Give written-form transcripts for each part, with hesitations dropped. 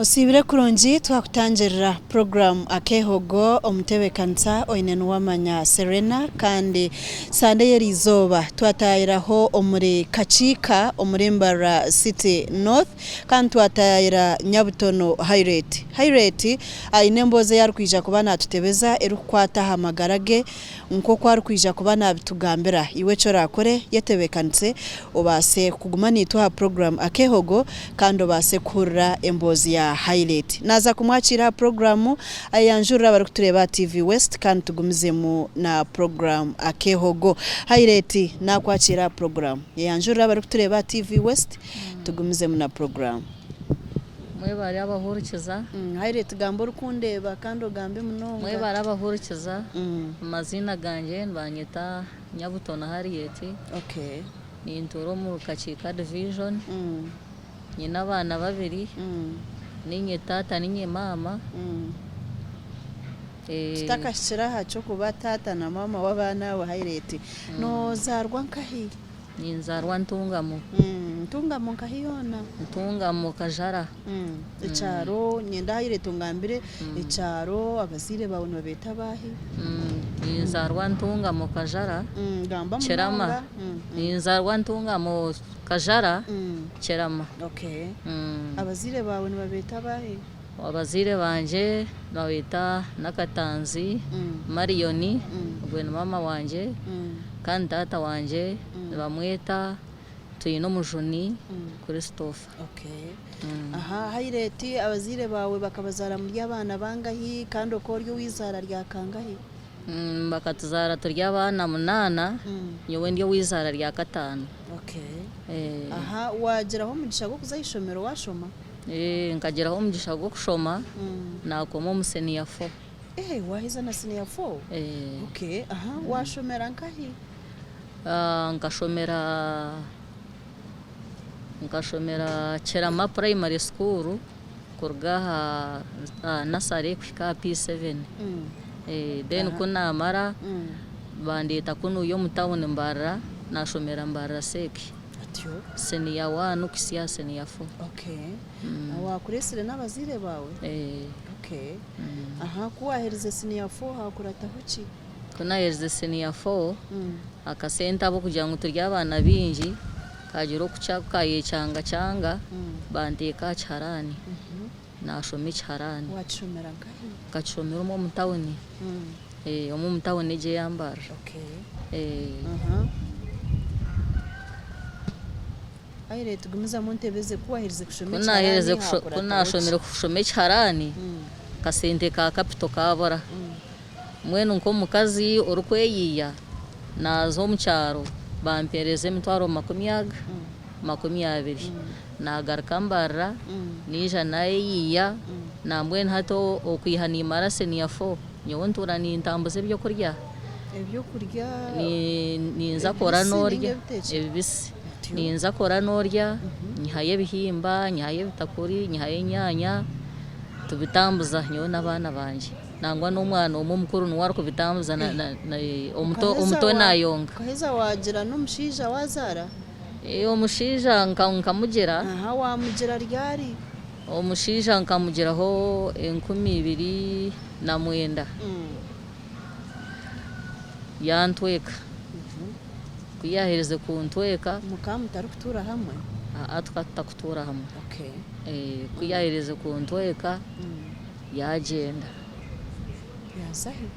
Osiibire kurungi twakutangirira puroguraamu Akeehogo omutebeekanisa oine Nuwamanya Serena kandi Sande y'eriizooba twataayiraho omuri Kakiika omuri Mbarara City North kandi twataayira Nyabutono Harriet. Harriet aine emboozi ei arikwija kuba naatutebeza erikukwata aha magara ge Nk'oku arikwija kuba naabitugambira, iwe eki oraakore, yetebeekanise obaase kuguma naitwe aha puroguraamu Akeehogo kandi obaase kuhurira emboozi ya Haileti. Naaza kumwakiira aha puroguraamu ayeyanjurire abarikutureeba aha TV West kandi tugumizemu na puroguraamu Akeehogo. Haileti naakwakiira aha puroguraamu. Yeyanjurire abarikutureeba aha TV West tugumizemu na puroguraamu. Mwebare abahurikiza. Haileti gamba orikundeeba kandi ogambe munonga. Mwebare abahurikiza. Amaziina gangye nibanyeta Nyabutono Harriet. Nintuura omu Kakiika division. Nyine abaana babiri, ninye taata ninye maama. Tutakahikire aha ky'okuba taata na maama w'abaana abo Haileti, nozaarwa nkahi? Ninzaarwa Ntungamo. Ntungamo nkahi yoona? Ntungamo Kajara. Ekyaro, niinyenda Haileti ongambire ekyaro, abazaire baawe nibabeeta baahi? Ninzaarwa Ntungamo Kajara, Gamba Kirama. munonga. Ninzaarwa Ntungamo Kajara, Kirama. Okay. Abazaire baawe nibabeeta baahi? Abazaire bangye nibabeeta Nakatanzi Marion, ogwe ni maama wangye. Kandi taata wangye nibamweta Twinomujuni Christopher. Okay. Aha, Haireti, abazaire baawe bakabazaara muri abaana bangahi kandi okaba ori ow'izaara rya kangahi? Bakatuzaara turi abaana munaana, nyowe ndi ow'izaara rya kataano. Okay. Aha, waagiraho omugisha gw'okuza aha ishomero waashoma? Nkagiraho omugisha gw'okushoma, naakoma omu senior four. Eh, waaheza na siniya fo? Eh. Okay, aha, waashomera nkahi? Ah, nkashomera nkashomera Kirama Primary School kuruga aha aha nursery kuhika aha P7. Eh, then ku naamara bandeeta kunuya omu town Mbarara, naashomera Mbarara Sec. Otyo. Senior one kuhitsya aha senior four. Okay. Owaakureetsire n'abazaire baawe? Eh. Okay. Aha, ku waaherize siniya fo haakurataho ki? Ku naaherize siniya fo, akasente ahabw'okugira ngu turi abaana baingi, kaagira oku kaayekyangacanga, banteeka aha kiharaani, naashoma ekiharaani. Waakishomera nkahi? Nkakishomera omu omu tawuni, omu omu tawuni egyo eya Mbarara. Okay. Aye tugumizamu ntebeze ku waherize kushoma Ku ekiharaani naaherize ku hakurataho ki? naashomire kushoma ekiharaani, akasente ka kapito kaabura. Mbwenu nk'omukazi orikweyiiya, naaza omu kyaro bampeereza emitwaro makumi aga, 20. Naagaruka mbarira, naija naayeyiiya, nambwenu hati okwiha niimara senior four, nyowe ntuura nintambuza ebyokurya. Ebyokurya Ninza kora ebibisi noorya ninga ebitekire? ebibisi. Ninza kora noorya, nyihayo ebihimba, nyihayo ebitakuri, nyihayo enyaanya, tubitambuza nyowe n'abaana bangye. Nangwa n'omwana omwe omukuru niwe arikubitambuza omuto omuto naayonka. Okaheza waagira n'omushaija waazaara? Omushaija nkamugira. Aha waamugira ryari? Omushaija nkamugiraho 2009. Yantweka. Ku yaaherize kuntweka. Mukaba mutarikutuura hamwe? Aa tukaba tutakutuura hamwe. Okay. Ku yaaherize kuntweka, yaagyenda. Yaaza hi?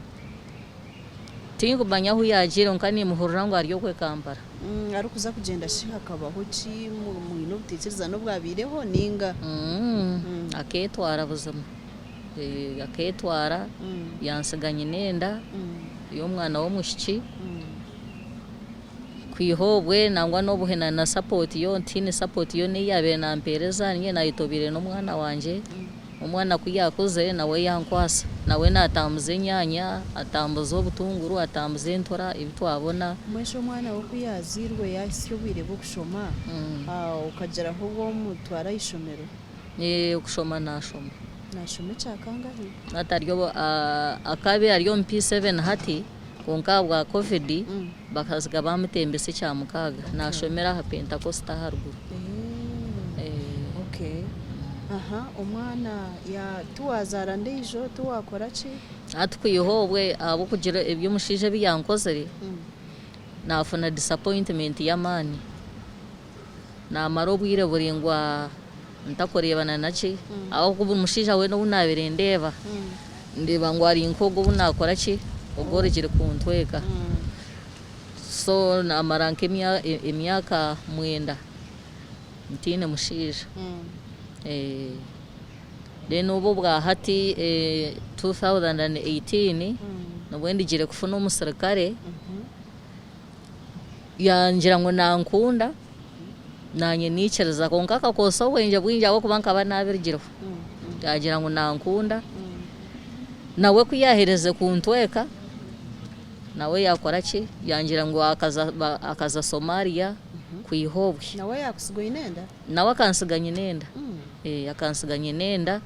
Tinkumanya ahu yaagiire kwonka niimuhurira ngu ari okwe Kampala. Arikuza kugyenda shi hakabaho ki? Mwine obutaikirizana obwabaireho nainga? Akeetwara buzima. Akeetwara yantsiga nyine enda y'omwana w'omwishiki, kwiha obwe nangwa n'obuhe na sapooti yoona tihaine sapooti yoona ei yaabaire nampeereza niinye naayetobeire n'omwana wangye, omwana ku yaakuzire nawe yankwasa, nawe naatambuza enyaanya, atambuza obutunguru, atambuza entura ebi twabona. Mbwenu shi omwana we ku yaazairwe yaahitsya obwire bw'okushoma, okagiraho obu omutwara aha ishomero? Okushoma naashoma. Naashoma ekya kangahi? Hati ari akaabaire ari omu P7 hati kwonka ahabwa Covid bakaziga baamutembesa ekya mukaaga. Naashomera aha Pentecost aharuguru. Okay. Aha, omwana ya tiwazaara ndiijo, tiwakora ki? Hati kwiha obwe ahabw'okugira eby'omushaija ebi yankozire, nafuna disappointment y'amaani. Namara obwire buraingwa ntakureebana naki, ahabw'okuba omushaija weena ou naabaire ndeeba, ndeeba ngu ari nk'ogwo ou naakora ki, ogwo orugire kuntweka. So namara nk'emyaka mwenda ntaine mushaija. Then obu obwahati 2018 nibwo ndigire kufuna omusirikare. Yangira ngu nankunda, nanye naikiriza kwonka akakozesa obwengye bwingi ahabw'okuba nkaba nabirugireho. Yagira ngu nankunda, nawe ku yaaherize kuntweka, nawe yaakora ki, yangira ngu akaza Somalia kwiha obwe. Nawe yaakutsiga oine enda? Nawe akantsiga nyine enda. Akantsiga nyine enda,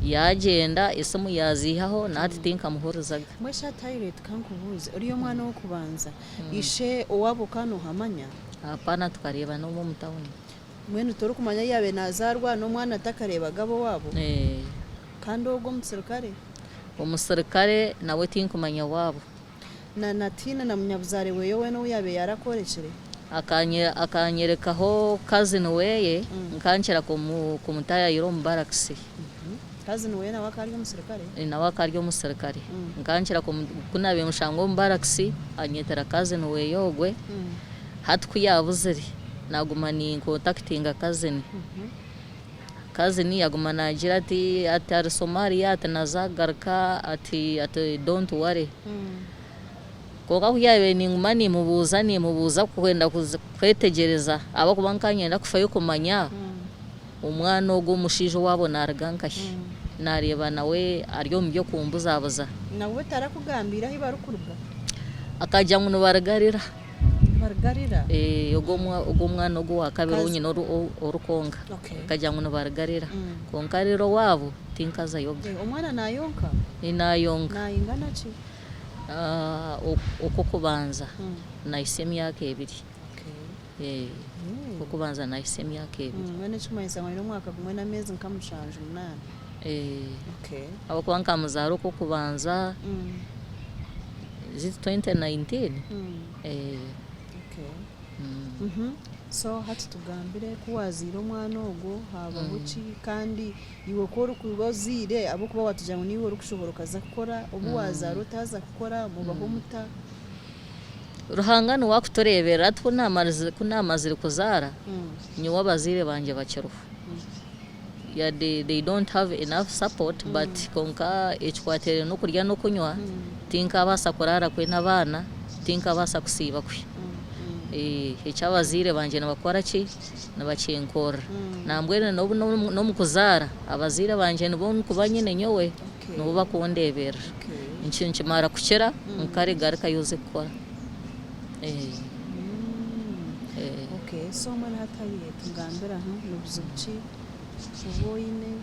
yaagyenda esimu yaaziihaho na hati tinkamuhurizaga. Mbwenu shi hati Harriet ka nkubuuze, ori omwana ow'okubanza, ishe owaabo ka noohamanya? Hapana tukareebana omwe omu tawuni. Mbwenu torikumanya ahu yaabaire naazaarwa n'omwana atakareebaga ab'owaabo? Kandi ogwo omusirikare? Omusirikare nawe tinkumanya owaabo. Na na tihaine na munyabuzaare weeye weena ou yaabaire yaarakorekire. Akanyerekaho cousin weeye nkankira kumutaayayira omu barracks. Cousin weeye nawe akaba ari omusirikare? Nawe akaba ari omusirikare. Nkankira ku naabaire mushanga omu barracks anyetera cousin weeye ogwe. Hati ku yaabuzire naaguma ninkontakitinga cousin. Cousin yaguma naagira ati ati ari Somalia ati naza kugaruka ati ati don't worry. Kwonka ku yaabaire ninguma nimubuuza nimubuuza kwenda kwetegyereza ahabw'okuba nkaba niinyenda kufayo kumanya omwana ogwo omushaija owaabo naaruga nkahi. Naareeba nawe ari omu by'okumbuzabuza. Nawe tarakugambiire ahu barikuruga? Akagira ngu nibaruga Lira. Nibarigarira? Ogwo omwana ogwo owa kabiri ou nyine orikwonka akagira ngu nibarigarira kwonka reero owaabo tinkazayoga. Omwana nayonka? Nayonka. Nayingana ki? Okw'okubanza nahitsya emyaka ebiri. Okw'okubanza nahitsya emyaka ebiri. Mbwenu ekirikumanyisa ngu aine omwaka gumwe n'ameezi nka mushanju munaana. Ahabw'okuba nkamuzaara okw'okubanza. Is it 2019? Okay. So hati tugambire ku waazaire omwana ogwo haabaho ki kandi iwe ku orikuba ozaire ahabw'okuba waatugira ngu niiwe orikushohora okaza kukora obu waazaara otaaza kukora mubaho muta? Ruhanga niwe akutureeberera hati ku naamazire kuzaara nyowe abazaire bangye bakiriho. Yade they don't have enough support but kwonka ekikwatiraine n'okurya n'okunywa tinkabaasa kuraara kwe n'abaana, tinkabaasa kusiiba kwe. Eki abazaire bangye nibakora ki? Nibakinkorera. Nambwenu n'obu n'omu kuzaara abazaire bangye nibo ndikuba nyine nyowe, nibo bakundeeberera. Nkimara kukira nkaregarukayo oze kukora. Okay, so mbwenu hati Harriet ngambira ni buzibu ki obu oine?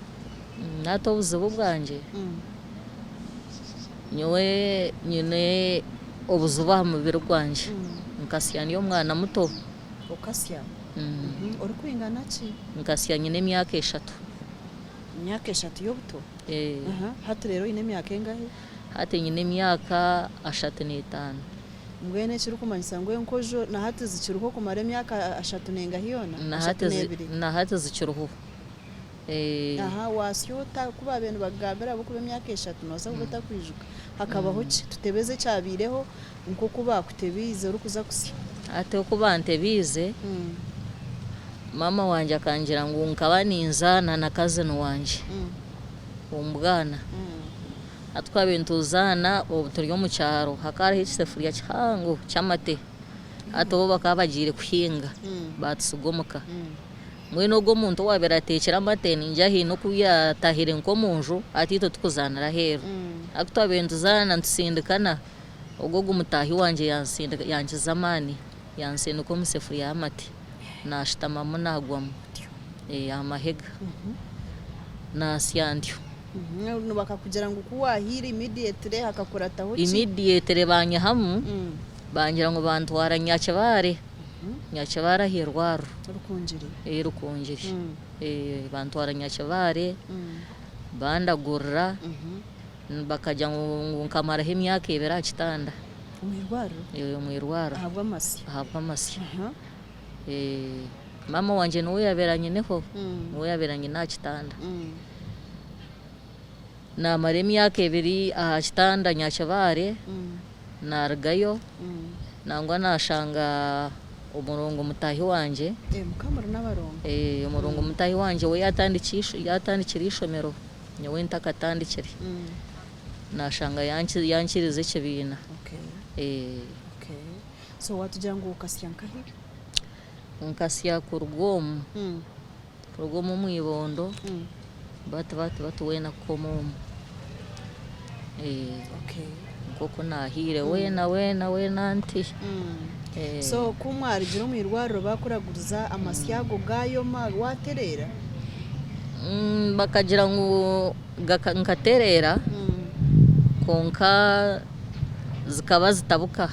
Hati obuzibu bwangye, nyowe nyine obuzibu aha mubiri gwangye, nkasya ndi omwana muto. Okasya? Orikwingana ki? Nkasya nyine emyaka eshatu. Emyaka eshatu y'obuto? Hati reero oine emyaka engahi? Hati nyine emyaka ashatu n'etaano. Mbwenu ekirikumanyisa ngu enkojo na hati zikiriho kumara emyaka ashatu n'engahi yoona? Ashatu n'ebiri? Na hati zikiriho. Aha, waasya ota? Ku baabaire nibakugambira ahabw'okuba emyaka eshatu noobaasa kuba otakwijuka. Hakabaho ki? Tutebeze ekyabaireho nk'oku baakutebiize orikuza kusya. Hati oku bantebiize, maama wangye akangira ngu nkaba ninzaana na kazini wangye omu bwana. Hati twabaire nituzaana obu turi omu kyaro hakaba hariho ekisefuriya kihango ky'amate hati bo bakaba bagiire kuhinga baatutsiga omuka. Mbwenu ogwo omuntu owaabaire ateekire amate ningira haine oku yaatahire nk'omu nju hati itwe turikuzaanira aheeru. Hati ku twabaire nituzaana nitusindikana ogwo ogu mutaahi wangye yankiza amaani yansindika omu sefuriya y'amate naashutamamu naagwamu aha mahega naasya ntyo. Bakakugira ngu ku waahiire immediately hakakurataho ki? Immediately baanyihamu bangira ngu bantwara Nyakibare, Nyakibare aha irwariro. Rukungiri? Rukungiri. Bantwara Nyakibare bandagurira bakagira ngu nkamaraho emyaka ebiri aha kitanda. Omu irwariro? Omu irwariro. Ahabw'amasyo? Ahabw'amasyo. Maama wangye niwe yaabaire anyineho, niwe yaabaire anyine aha kitanda. Naamara emyaka ebiri aha kitanda Nyakibare, naarugayo nangwa naashanga omurongo mutaahi wangye. Mukaba muri n'abarongo? Omurongo mutaahi wangye we yaatandikire eishomero nyowe ntakatandikire. Naashanga yankiriza ekibiina. So waatugira ngu okasya nkahi? Nkasya kuruga omu. Kuruga omu omu ibondo bati bati bati weena kukoma omu nk'oku naahiire weena weena weena nti. So ku mwarugire omu irwariro baakuraguriza amasyo ago gaayoma waatereera? Bakagira ngu nkatereera kwonka zikaba zitabuka.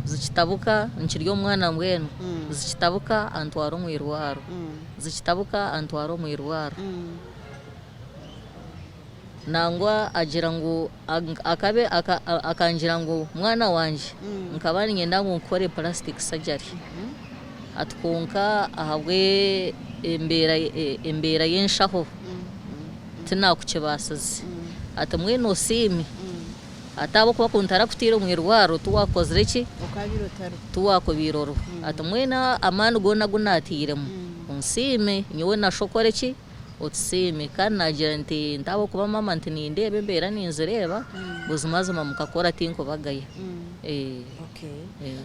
Zikitabuka nkiri omwana mbwenu, zikitabuka antwara omu irwaro, zikitabuka antwara omu irwaro. Nangwa agira ngu akabe akangira ngu mwana wangye nkaba niinyenda ngu nkukore plastic surgery ati kwonka ahabwe embeera embeera y'enshaho tinakukibaasize ati mbwenu osiime. Ati ahabw'okuba ku ntarakutaire omu irwariro tiwakukozire ki? Tiwakubaire oriho. Ati mbwenu amaani goona agu naatairemu onsiime, nyowe na sho okore ki? Otusiime. Kandi naagira nti ahabw'okuba maama nti nindeeba embeera ninzireeba, buzimazima mukakora tinkubagaya.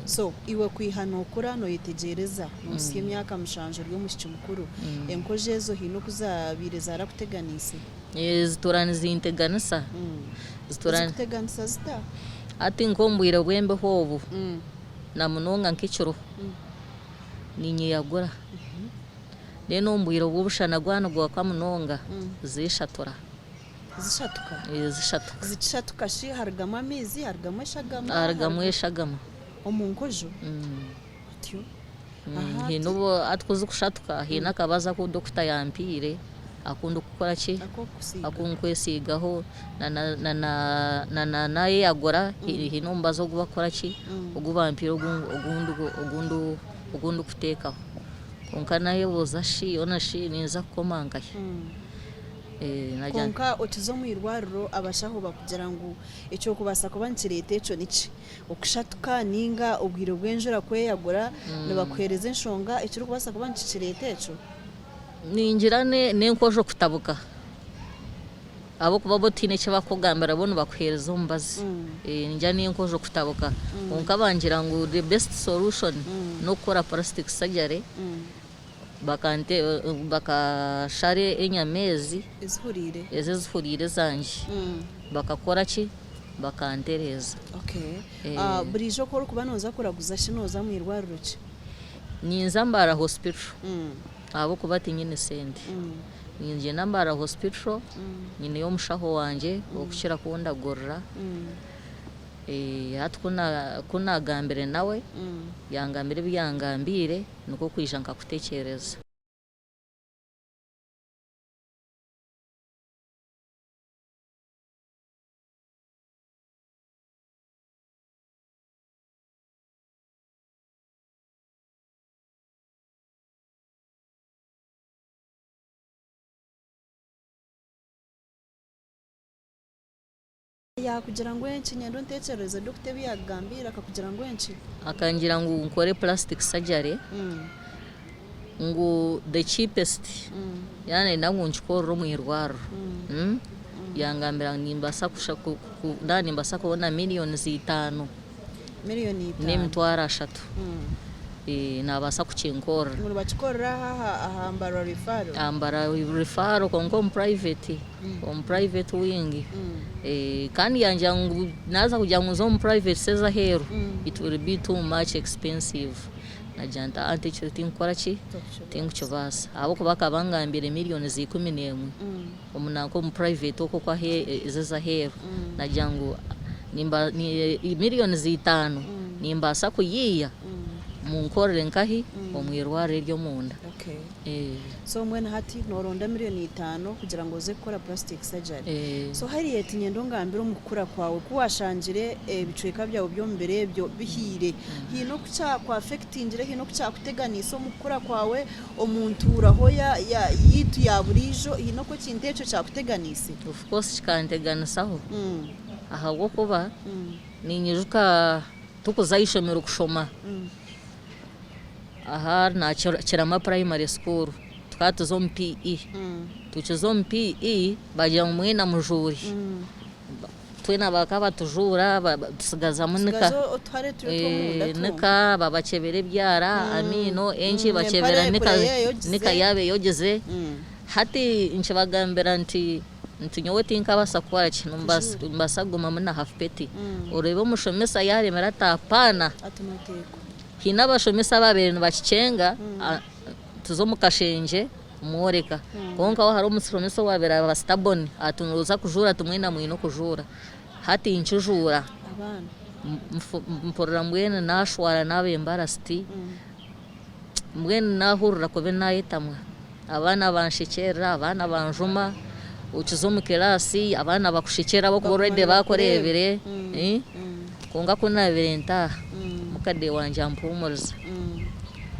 So iwe kwiha nookura nooyetegyereza, noohitsya emyaka mushanju ori omwishiki mukuru, enkojo ezo haine oku zaabaire zaarakuteganiise? Zituura nizinteganisa. Zikuteganisa zita? Hati nk'omu bwire bw'embeho obu, na munonga nk'ekiro, niinyeyagura. Then omu bwire bw'obushana gwaba nigwaka munonga, zeshatura. Zishatuka? Zishatuka. Zikishatuka shi harugamu amaizi, harugamu eshagama? Harugamu eshagama. Omu nkojo? Otyo. Haine obu hati ku zikushatuka haine akabazi aku dokita yampiire aku ndikukora ki? Aku ndikwesiigaho na na nayeyagura haine omubazi ogu bakukora ki? Ogu bampiire ogu ndikuteekaho. Kwonka nayebuuza shi hoona shi ninza kukoma nkahi? Kwonka okiza omu irwariro abashaho bakugira ngu ekyokubaasa kuba nikireeta ekyo niki? Okushatuka ninga obwire bw'enjura kweyagura nibakuheereza enshonga ekirikubaasa kuba nikikireeta ekyo? Ningira n'enkojo kutabuka ahabw'okuba bo tihaine eki barikukugambira bo nibakuheereza omubazi. Ningira n'enkojo kutabuka kwonka bangira ngu the best solution n'okukora plastic surgery bakashara enyama ezi ezi ezihuriire ezangye bakakora ki? Bakantereeza. Okay. Buriijo ku orikuba nooza kuraguza shi nooza mu irwariro ki? Ninza Mbarara Hospital ahabw'okuba tinyine sente. Ningyenda Mbarara Hospital nyineyo omushaho wangye orikukira kundagurira. Hati ku naagambire nawe yangambira ebi yangambiire nikwo kwija nkakutekyereza. Yaakugira ngu enki? Nyenda ontekyerereze dokita ebi yaakugambiire akakugira ngu enki? Akangira ngu nkore plastic surgery ngu the cheapest yaaba nayenda ngu nkikorere omu irwariro yangambira ngu nimbaasa naaba nimbaasa kubona millions itaano n'emitwaro ashatu naabaasa kukinkorera. Ngu nibakikorera aha aha Mbarara Referral? Aha Mbarara Referral kwonka omu private, omu private wing. Kandi yangira ngu naaza kugira ngu nze omu private se ez'aheeru, it will be too much expensive. Nagira nti anti ekyo tinkukora ki, tinkukibaasa ahabw'okuba akaba angambiire millions ikumi n'emwe. Omu nanka omu private okwo okwa ezo ez'aheeru nagira ngu nimba millions itaano nimbaasa kuyiiya munkorere nkahi omu irwariro ery'omunda. So mbwenu hati noronda miriyoni itano kugira ngu oze kukora plastic surgery. So Harriet nyenda ongambire omu kukura kwawe ku washangire ebicweka byawe by'omubiri ebyo bihiire, haine oku kyaku affectingire, haine oku kyakuteganiise omu kukura kwawe, omu ntuuraho yaitu ya buriijo, haine oku ekintu ekyo kyakuteganiise? Of course kikanteganisaho ahabw'okuba ninyijuka tukuza aha ishomero kushoma aha na Kirama primary school tukaba tuza omu PE, tukiza omu PE bagira ngu mwena mujuure, twena bakaba batujuura tutsigazamu nika, Osigaze otuhare turi otw'omunda twonka. nika babakyebera ebyara, amaino, enki bakyebera Empare nika kure eyogize. nika yaaba eyogize, hati nkibagambira nti nti nyowe tinkabaasa kukora ki, nimbaasa kugumamu na half peti, oreebe omushomesa yaaremera ati apaana. Ati noteekwa. Haine abashomesa abaabaire nibakikyenga tuza omu kashengye mworeka kwonka ho hariho omushomesa owaabaire aba stubborn ati nooza kujuura ati mwena mwine okujuura. Hati nkijuura Abaana. mpurira mbwenu naashwara naaba embarrassed, mbwenu naahurira kubi naayetamwa. Abaana banshekyerera, abaana banjuma, okiza omu kiraasi abaana bakushekyerera ahabw'okuba already baakureebire, kwonka ku naabaire ntaaha, mukade wangye ampuumuriza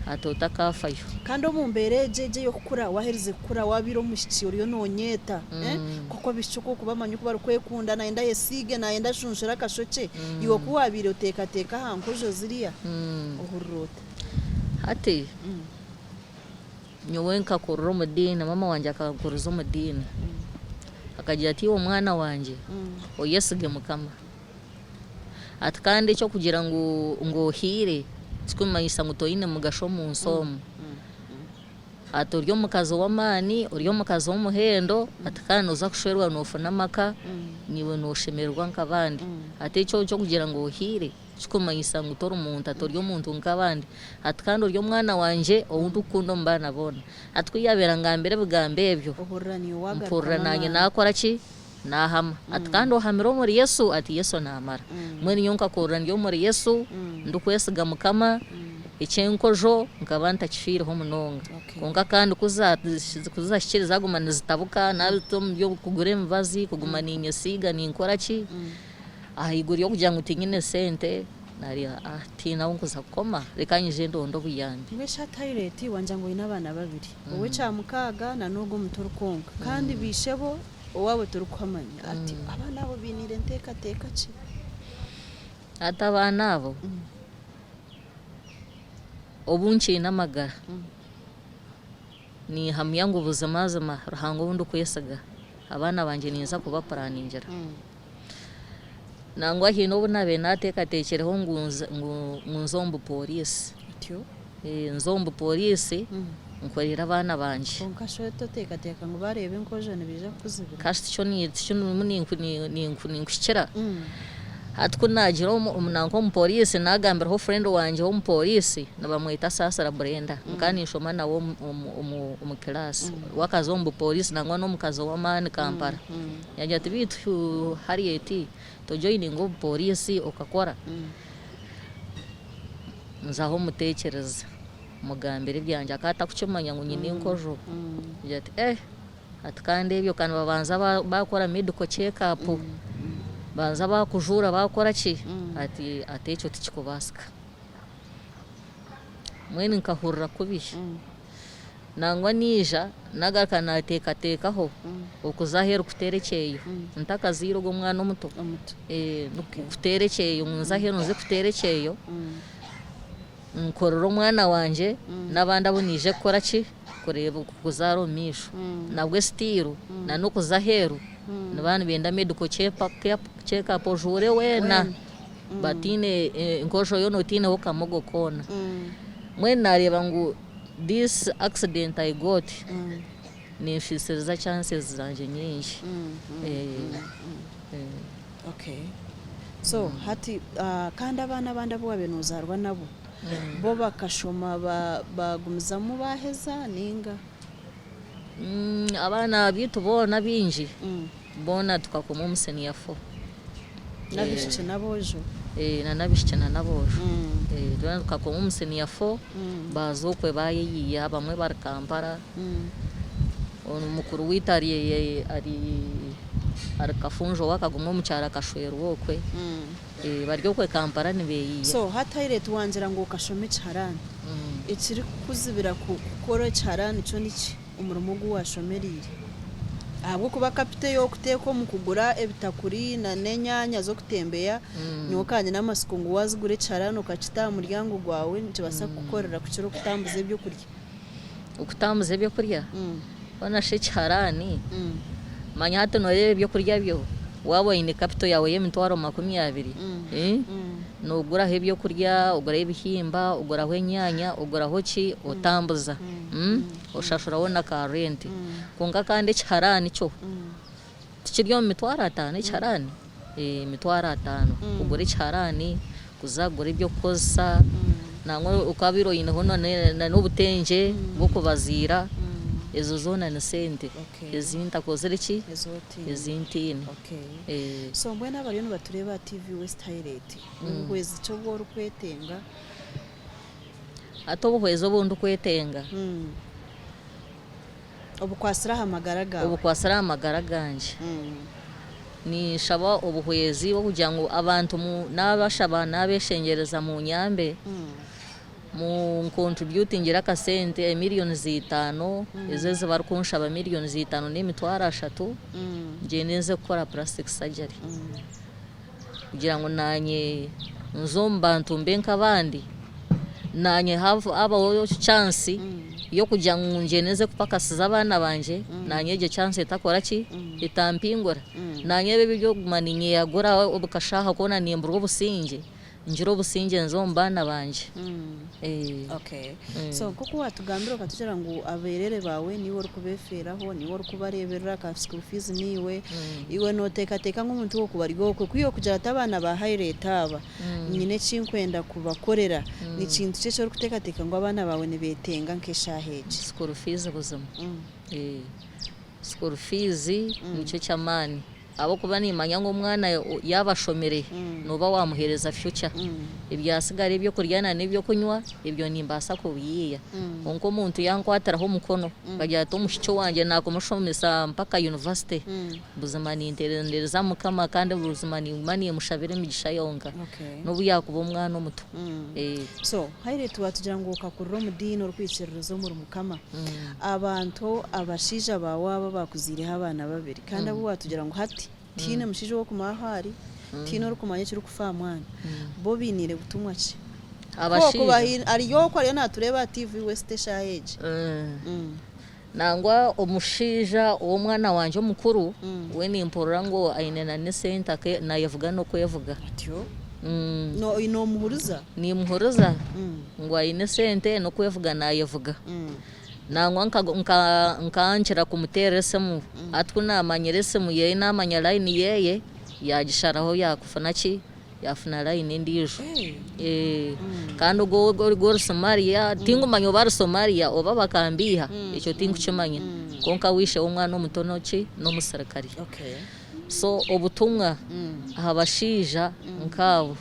ati otakaafayo. Kandi omu mbeera egyo egyo ey'okukura, waaherize kukura waabaire omwishiki oriyo noonyeeta, nk'oku abaishiki oku orikubamanya oku barikwekunda, naayenda ayesiige, naayenda ashunshura akashokye, iwe ku waabaire oteekateeka aha nkojo ziriya, ohurira ota? Hati nyowe nkakurira omu diini, maama wangye akankuriza omu diini, akagira ati iwe mwana wangye oyesige Mukama, ati kandi eky'okugira ngu ngu ohiire tikirikumanyisa ngu toine mugasho omu nsi omu, ati ori omukazi w'amaani, ori omukazi w'omuhendo, ati kandi nooza kushwerwa noofuna amaka, naiwe nooshemererwa nk'abandi, ati ekyo eky'okugira ngu ohiire Tikikumanyisa ngu tori muntu, ati ori omuntu nk'abandi. Ati kandi ori omwana wangye ou ndikukunda omu baana boona. Ati ku yaabaire angambira ebigambo ebyo, Ohurira naiwe mpurira waagarukamu naanye amaani. naakora ki? Naahama. Ati kandi ohamire omuri Yesu? Ati Yesu naamara. Mbwenu nyowe nkakurira ndi omuri Yesu, ndikwesiga Mukama, eky'enkojo nkaba ntakifiireho munonga. Okay. Kwonka kandi ku za ku zaahikire zaaguma nizitabuka, naabita omu by'okugura emibazi, kuguma niinyesiiga ninkora ki, Ahaiguru y'okugira ngu tinyine sente nari tihaine ahu nkuza kukoma reka nyije ndonde obuyambi. Mbwenu shi hati Harriet wangira ngu oine abaana babiri, ow'ekyamukaaga na n'ogwo omuto orikwonka kandi baishebo owaabo torikuhamanya, ati abaana abo bainiire nteekateeka ki? Hati abaana abo obu nkiine amagara ninhamya ngu buzimazima Ruhanga ou ndikwesiga abaana bangye ninza kubapuraningira. Nangwa haine obu naabaire naateekateekireho ngu ngu nze omu bupooriisi. Otyo? Nze omu bupooriisi nkorere abaana bangye. Kwonka shi oteekateeka ngu baareeba enkojo nibaija kukuzibira? Kasi tikyo tikyo ndimu ninkuhikira. Hati ku naagira nanka omupooriisi naagambiraho friend wangye w'omupooriisi nibamweta Saasira Brenda nkaba ninshoma nawe omu kiraasi. We akaza omu bupooriisi nangwa n'omukazi w'amaani Kampala. Yaagira ati, Beitu Harriet, tojoyininga obupooriisi okakora? Nzaho muteekyereza, mugambira ebyangye. Akaba atarikukimanya ngu nyine enkojo. Agira ati, Eh, ati kandi ebyo ka nibabanza baakora medical check up, babanza baakujuura baakora ki? Ati, ati ekyo tikikubaasika. Mbwenu nkahurira kubi. Nangwa naija nagaruka nateekateekaho okuza aheeru kuteera ekyeyo ntakazaire ogwo omwana omuto kuteera ekyeyo ngu nze aheeru nze kuteera ekyeyo nkorere omwana wangye n'abandi abu naija kukora ki kureeba kuzaara omu maisho. Nabwe still na n'okuza aheeru nibaba nibenda medical check up ojuure weena bataine enkojo yoona otaineho kamogo koona. Mbwenu nareeba ngu This accident I got nenfisiriza chances zangye nyingi. Okay. So hati kandi abaana abandi abu wabaire nozaarwa nabo bo bakashoma bagumizamu baheza ninga? Abaana beitu boona abaingi boona tukakoma omu senior four. N'abaishiki n'aboojo? Na n'abaishiki na n'aboojo. Twena tukakoma omu senior four, baaza okwe baayeyiiya, abamwe bari Kampala, mukuru waitu ari ari ari Kafunjo we akaguma omu kyaro akashwerwa okwe, bari okwe Kampala nibeeyiiya. So hati Harriet wangira ngu okashoma ekiharaani, ekirikukuzibira kukora ekiharaani kyo niki? Omurimo ogu waashomereire? Ahabw'okuba kapito ei orikuteeka omu kugura ebitakuri n'enyaanya z'okutembeya, nyowe ka nyine amatsiko ngu waazigura ekiharaani okakita aha muryango gwawe nikibaasa kukukorera kukira okutambuza ebyokurya. Okutambuza ebyokurya? Hoona shi ekiharaani? Manya hati nooreeba ebyokurya byo waaba oine kapito yaawe y'emitwaro 20, Nooguraho ebyokurya, oguraho ebihimba, oguraho enyaanya, oguraho ki, otambuza, oshashuraho na ka rent. Kwonka kandi ekiharaani kyo tikiri omu mitwaro ataano ekiharaani? Emitwaro ataano kugura ekiharaani, kuza kugura eby'okukozesa, nangwa okabaire oineho na n'obutengye bw'okubaziira, ezo zoona ni sente ezi ntakozire ki, ezi ntaine. So mbwenu abariyo nibatureeba aha TV West Highlight, nibuhwezi ki obu orikwetenga? Hati obuhwezi obu ndikwetenga. Obukwatsire aha magara gaawe. Obukwatsire aha magara gangye. Ninshaba obuhwezi bw'okugira ngu abantu naabashaba naabeshengyereza munyambe. Mu nkontributingire akasente emillions itaano ezo ezi barikunshaba millions itaano n'emitwaro ashatu ngyende nze kukora plastic surgery kugira ngu naanye nze omu bantu mbe nk'abandi naanye habaho chance y'okugira ngu ngyende nze kupakasiza abaana bangye naanye egyo chance etakora ki etampingura naanye ebi eby'okuguma ninyeyagura buri kashaaha koona nimburwa obusingye. Ngire obusingye nze omu baana bangye. Okay. So nk'oku waatugambira okatugira ngu abeerere baawe niiwe orikubeefeeraho, niiwe orikubareeberera, ka school fees niiwe, iwe nooteekateeka ngu omuntu w'okuba ari okwe, ku yookugira ati abaana ba Harriet aba, nyine eki nkwenda kubakorera, ni kintu ki eki orikuteekateeka ngu abaana baawe nibeetenga nk'eshaaha egi? School fees buzima. School fees nikyo ky'amaani. Ahabw'okuba nimmanya ngu omwana yaaba ashomire nooba waamuheereza future. Ebyatsigara eby'okurya na n'eby'okunywa ebyo nimbaasa kubiiya. Kwonka omuntu yankwatiraho omukono akagira ati omwishiki wangye naakumushomesa mpaka yunivasite, buzima nintendereza Mukama kandi buzima ninguma niimushabira emigisha yonka n'obu yaakuba omwana omuto. So Harriet waatugira ngu okakurira omu diini orikwikiririza omuri Mukama. Abantu abashaija baawe abo abaakuzaireho abaana babiri, Kandi abu waatugira ngu hati tihaine mushaija ow'okumanya ahu ari, tihaine orikumanya ekirikufa aha mwana, bo bainiire butumwa ki? Ku Abashaija. Ari okwo ariyo naatureeba aha TV West eshaaha egi. Nangwa omushaija ow'omwana wangye omukuru, we nimpurira ngu aine na n'esente naayevuga n'okwevuga. Atyo? Noomuhuriza? Nimuhuriza ngu aine esente n'okwevuga naayevuga. Nangwa nkankira kumuteerera esimu, hati ku naamanyire esimu ye naamanya layini ye, yaagisharaho yaakufuna ki, yaafuna layini endiijo. Kandi ogwo ogwo ori Somalia, tinkumanya oba ari Somalia oba bakambiiha, ekyo tinkukimanya, kwonka we ishe w'omwana omuto n'oki, n'omusirikare. So obutumwa aha bashaija nk'abo.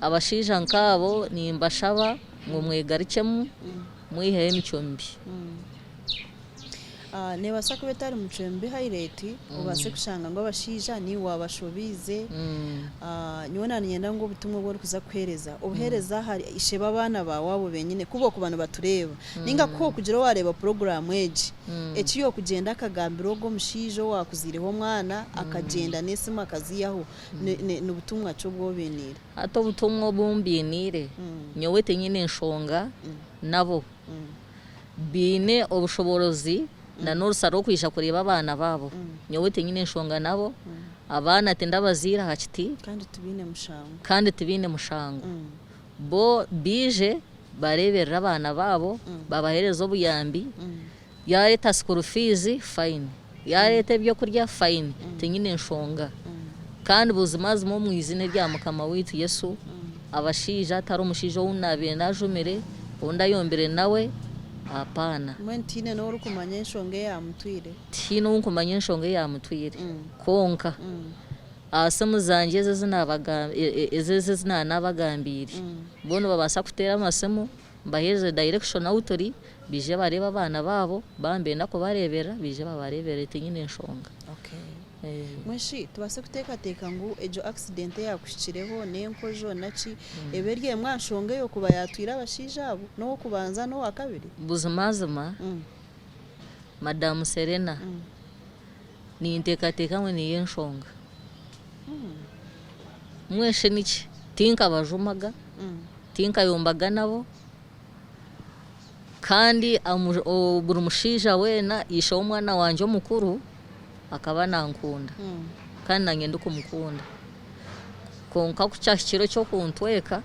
Abashaija nk'abo nimbashaba ngu mwegarukyemu mwiheho emicwe mibi. Neebaasa kuba etari micwe mibi Harriet, obaase kushanga ngu abashaija niiwe waabashobiize. Nyowe naaniinyenda ngu obutumwa obu orikuza kuheereza, obuheereze ahari ishe b'abaana baawe abo benyine ku bokuba nibatureeba. Nainga ku okugira owareeba puroguraamu egi, eki yookugyenda akagambira ogwo omushaija owaakuzaireho omwana, akagyenda n'esimu akaziihaho. Ni butumwa ki obu obainiire? Hati obutumwa obu mbainiire, nyowe tinyine nshonga nabo. Baine obushoboorozi na n'orusa rw'okwija kureeba abaana baabo. Nyowe tinyine nshonga nabo, abaana tindabazaire aha kiti. Kandi tibaine mushango. Kandi tibaine mushango. Bo baije bareeberere abaana baabo, babaheereze obuyambi. Yaareeta school fees, fine. Yaareeta ebyokurya, fine. Tinyine nshonga. Kandi buzimazima omu iziina erya Mukama waitu Yesu, abashaija, tihariho mushaija ou naabaire naajumire, ou ndayombire nawe, apaana. Mbwenu tihaine n'ou orikumanya enshonga eyaamutwire? Tihaine ou nkumanya enshonga eyaamutwire. Kwonka. Aha simu zangye ezi ezi ezi naanabagambiire, bo nibabaasa kuteera amasimu mbaheereze direction ahu turi, baije bareebe abaana baabo, baaba nibenda kubareeberera baije babareeberere tinyine nshonga. Mbwenu shi tubaase kuteekateeka ngu egyo accident eyaakuhikireho n'enkojo naki, ebe eri emwe aha nshonga ey'okuba yaatwire abashaija abo, n'ow'okubanza n'owa kabiri? Buzimazima, Madam Serena, Ninteekateeka ngu niyo enshonga. Mbwenu shi niki? Tinkabajumaga, tinkayombaga nabo, kandi buri mushaija weena ishe w'omwana wangye omukuru akaba nankunda kandi naanye ndikumukunda. Kwonka ku kyahikire eky'okuntweka,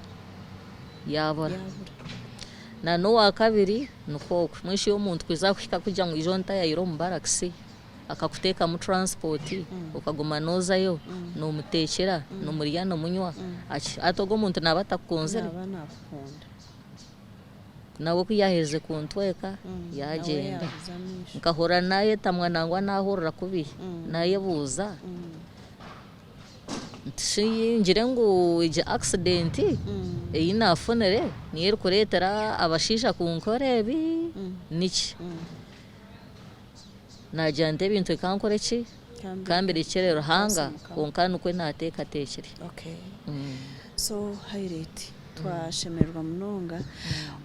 yaabura. Na n'owaakabiri nikwo okwo. Mbwenu shi omuntu kwija kuhika kugira ngu ija ontayayire omu barakisi? Akakuteekamu transport okaguma nozayo nomutekyera nomurya nomunywa hati ogwo omuntu naaba atakukunzire? Naaba nakukunda. Nawe ku yaaherize kuntweka yaagyenda. Nkahurira naayetamwa nangwa naahurira kubi naayebuuza nti shi ngire ngu egi accident ei naafunire niyo erikureetera abashaija kunkora ebi niki? Naagira nti ebintu reka nkore ki? Ka mbirekyere Ruhanga kwonka nikwo naateekateekire. So Harriet, twashemererwa munonga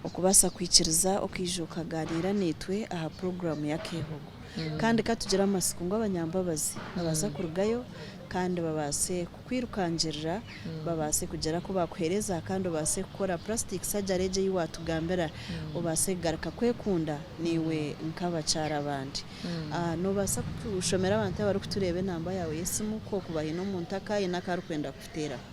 okubaasa kwikiriza okaija okagaaniira naitwe aha puroguraamu y'Akeehogo. Kandi ka tugire amatsiko ngu abanyambabazi nibaza kurugayo kandi babaase kukwirukangirira, babaase kugira aku baakuheereza kandi obaase kukora plastic surgery egyo ei waatugambira, obaase kugaruka kwekunda naiwe nk'abakyara abandi. Noobaasa kushomera abantu abarikutureeba enamba yaawe y'esimu ku okuba haine omuntu akaayine aku arikwenda kukuteeraho?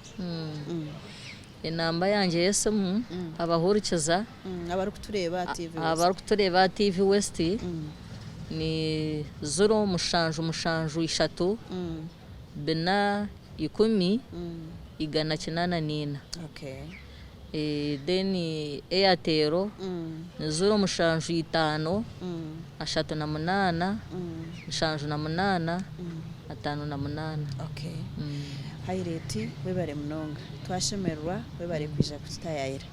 Enamba yangye y'esimu abahurikiza. Abarikutureeba aha TV West. Abarikutureeba aha TV West ni ziro mushanju mushanju ishatu bina ikumi 184. Then Airtel ni ziro mushanju itaano 38 78 58. Harriet webare munonga twashemererwa webare kwija kututayaayira.